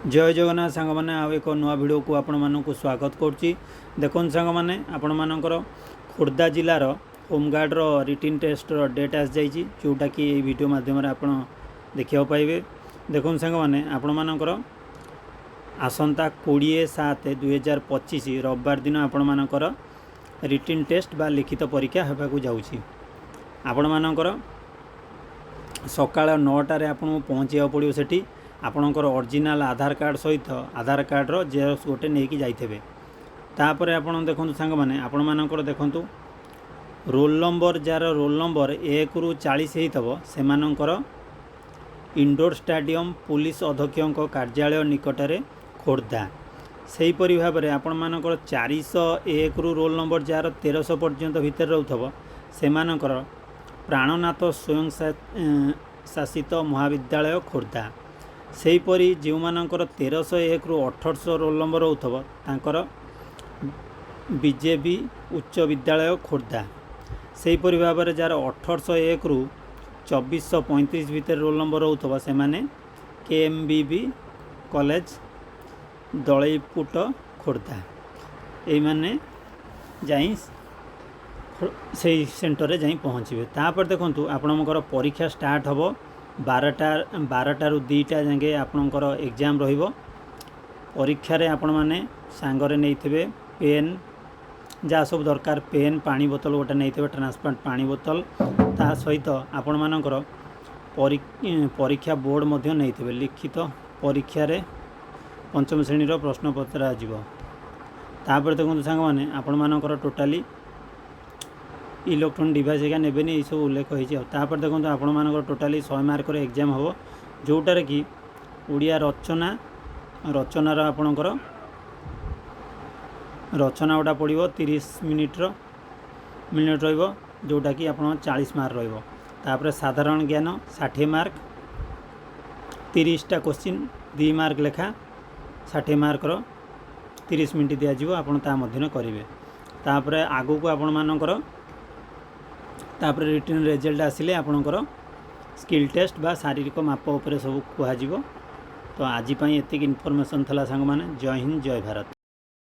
ଜୟ ଜଗନ୍ନାଥ ସାଙ୍ଗମାନେ, ଆଉ ଏକ ନୂଆ ଭିଡ଼ିଓକୁ ଆପଣମାନଙ୍କୁ ସ୍ୱାଗତ କରୁଛି। ଦେଖନ୍ତୁ ସାଙ୍ଗମାନେ, ଆପଣମାନଙ୍କର ଖୋର୍ଦ୍ଧା ଜିଲ୍ଲାର ହୋମଗାର୍ଡ଼ର ରିଟିନ୍ ଟେଷ୍ଟର ଡେଟ୍ ଆସିଯାଇଛି, ଯେଉଁଟାକି ଏଇ ଭିଡ଼ିଓ ମାଧ୍ୟମରେ ଆପଣ ଦେଖିବାକୁ ପାଇବେ। ଦେଖନ୍ତୁ ସାଙ୍ଗମାନେ, ଆପଣମାନଙ୍କର ଆସନ୍ତା 20/7/2025 ରବିବାର ଦିନ ଆପଣମାନଙ୍କର ରିଟିନ୍ ଟେଷ୍ଟ ବା ଲିଖିତ ପରୀକ୍ଷା ହେବାକୁ ଯାଉଛି। ଆପଣମାନଙ୍କର ସକାଳ 9ଟାରେ ଆପଣଙ୍କୁ ପହଞ୍ଚିବାକୁ ପଡ଼ିବ ସେଠି। ଆପଣଙ୍କର ଅରିଜିନାଲ୍ ଆଧାର କାର୍ଡ଼ ସହିତ ଆଧାର କାର୍ଡ଼ର ଜେରକ୍ସ ଗୋଟେ ନେଇକି ଯାଇଥିବେ। ତାପରେ ଆପଣ ଦେଖନ୍ତୁ ସାଙ୍ଗମାନେ, ଆପଣମାନଙ୍କର ଦେଖନ୍ତୁ ରୋଲ୍ ନମ୍ବର, ଯାହାର ରୋଲ୍ ନମ୍ବର 1ରୁ 40 ହେଇଥିବ, ସେମାନଙ୍କର ଇନଡୋର୍ ଷ୍ଟାଡ଼ିୟମ୍, ପୋଲିସ ଅଧୀକ୍ଷକଙ୍କ କାର୍ଯ୍ୟାଳୟ ନିକଟରେ, ଖୋର୍ଦ୍ଧା। ସେହିପରି ଭାବରେ ଆପଣମାନଙ୍କର 401ରୁ ରୋଲ୍ ନମ୍ବର ଯାହାର 1300 ପର୍ଯ୍ୟନ୍ତ ଭିତରେ ରହୁଥିବ, ସେମାନଙ୍କର ପ୍ରାଣନାଥ ସ୍ୱୟଂ ଶାସିତ ମହାବିଦ୍ୟାଳୟ, ଖୋର୍ଦ୍ଧା। ସେହିପରି ଯେଉଁମାନଙ୍କର 1301ରୁ 1800 ରୋଲ୍ ନମ୍ବର ରହୁଥିବ, ତାଙ୍କର ବିଜେବି ଉଚ୍ଚ ବିଦ୍ୟାଳୟ, ଖୋର୍ଦ୍ଧା। ସେହିପରି ଭାବରେ ଯାହାର 1801ରୁ 2435 ଭିତରେ ରୋଲ୍ ନମ୍ବର ରହୁଥିବ, ସେମାନେ କେଏମ୍ବିବି କଲେଜ, ଦଳେଇପୁଟ, ଖୋର୍ଦ୍ଧା। ଏଇମାନେ ଯାଇ ସେଇ ସେଣ୍ଟରରେ ଯାଇ ପହଞ୍ଚିବେ। ତାପରେ ଦେଖନ୍ତୁ, ଆପଣଙ୍କର ପରୀକ୍ଷା ଷ୍ଟାର୍ଟ ହେବ 12ଟା। 12ଟାରୁ 2ଟା ଯାକେ ଆପଣଙ୍କର ଏକ୍ଜାମ୍ ରହିବ। ପରୀକ୍ଷାରେ ଆପଣମାନେ ସାଙ୍ଗରେ ନେଇଥିବେ ପେନ୍, ଯାହା ସବୁ ଦରକାର, ପେନ୍, ପାଣି ବୋତଲ ଗୋଟେ ନେଇଥିବେ, ଟ୍ରାନ୍ସପେରେଣ୍ଟ ପାଣି ବୋତଲ। ତା ସହିତ ଆପଣମାନଙ୍କର ପରୀକ୍ଷା ବୋର୍ଡ଼ ମଧ୍ୟ ନେଇଥିବେ। ଲିଖିତ ପରୀକ୍ଷାରେ ପଞ୍ଚମ ଶ୍ରେଣୀର ପ୍ରଶ୍ନ ପଚରାଯିବ। ତାପରେ ଦେଖନ୍ତୁ ସାଙ୍ଗମାନେ, ଆପଣମାନଙ୍କର ଟୋଟାଲି ଇଲେକ୍ଟ୍ରୋନିକ୍ ଡିଭାଇସ୍ ହେରିକା ନେବେନି, ଏଇସବୁ ଉଲ୍ଲେଖ ହେଇଛି। ଆଉ ତାପରେ ଦେଖନ୍ତୁ, ଆପଣମାନଙ୍କର ଟୋଟାଲି 100 ମାର୍କର ଏକ୍ଜାମ୍ ହେବ, ଯେଉଁଟାରେ କି ଓଡ଼ିଆ ରଚନା, ରଚନାର ଆପଣଙ୍କର ରଚନା ଗୋଟା ପଡ଼ିବ, 30 ମିନିଟ୍ ରହିବ, ଯେଉଁଟାକି ଆପଣ 40 ମାର୍କ ରହିବ। ତାପରେ ସାଧାରଣ ଜ୍ଞାନ 60 ମାର୍କ, 30ଟା କୋଶ୍ଚିନ୍, 2 ମାର୍କ ଲେଖା, 60 ମାର୍କର 30 ମିନିଟ୍ ଦିଆଯିବ, ଆପଣ ତା ମଧ୍ୟରେ କରିବେ। ତାପରେ ଆଗକୁ ଆପଣମାନଙ୍କର ତାପରେ ରିଟିନ୍ ରେଜଲ୍ଟ ଆସିଲେ ଆପଣଙ୍କର ସ୍କିଲ୍ ଟେଷ୍ଟ ବା ଶାରୀରିକ ମାପ ଉପରେ ସବୁ କୁହାଯିବ। ତ ଆଜି ପାଇଁ ଏତିକି ଇନଫର୍ମେସନ୍ ଥିଲା ସାଙ୍ଗମାନେ। ଜୟ ହିନ୍ଦ, ଜୟ ଭାରତ।